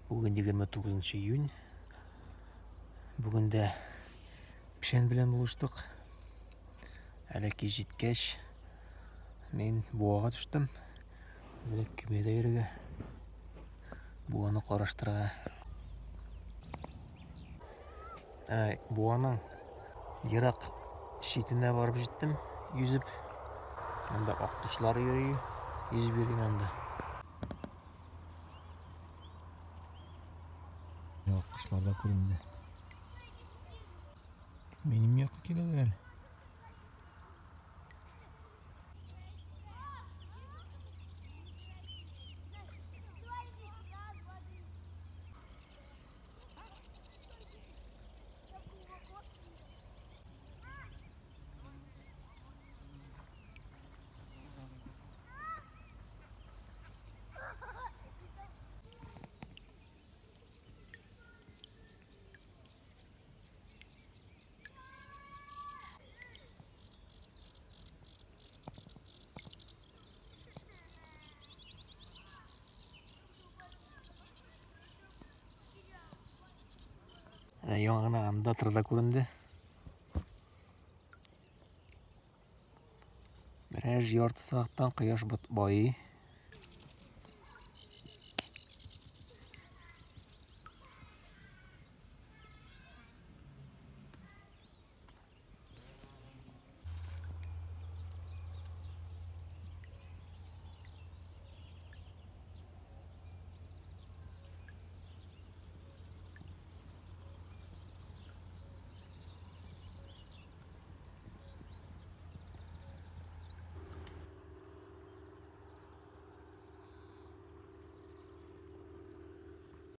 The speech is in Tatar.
Бүген 29 июнь. Бүген дә печән белән булыштык. Әле кич җиткәч, мин буага төштем. Әзрәк көймәдә йөрергә. Буаны караштырырга. Ә, буаның ерак читенә барып җиттем, йөзеп. Анда аккошлар йөри, йөзеп йөрим анда. Аккошлар да күренде. Минем якка киләләр әле. Яңа гына анда тырда күренде. Берәр ярты сәгатьтән кояш байый.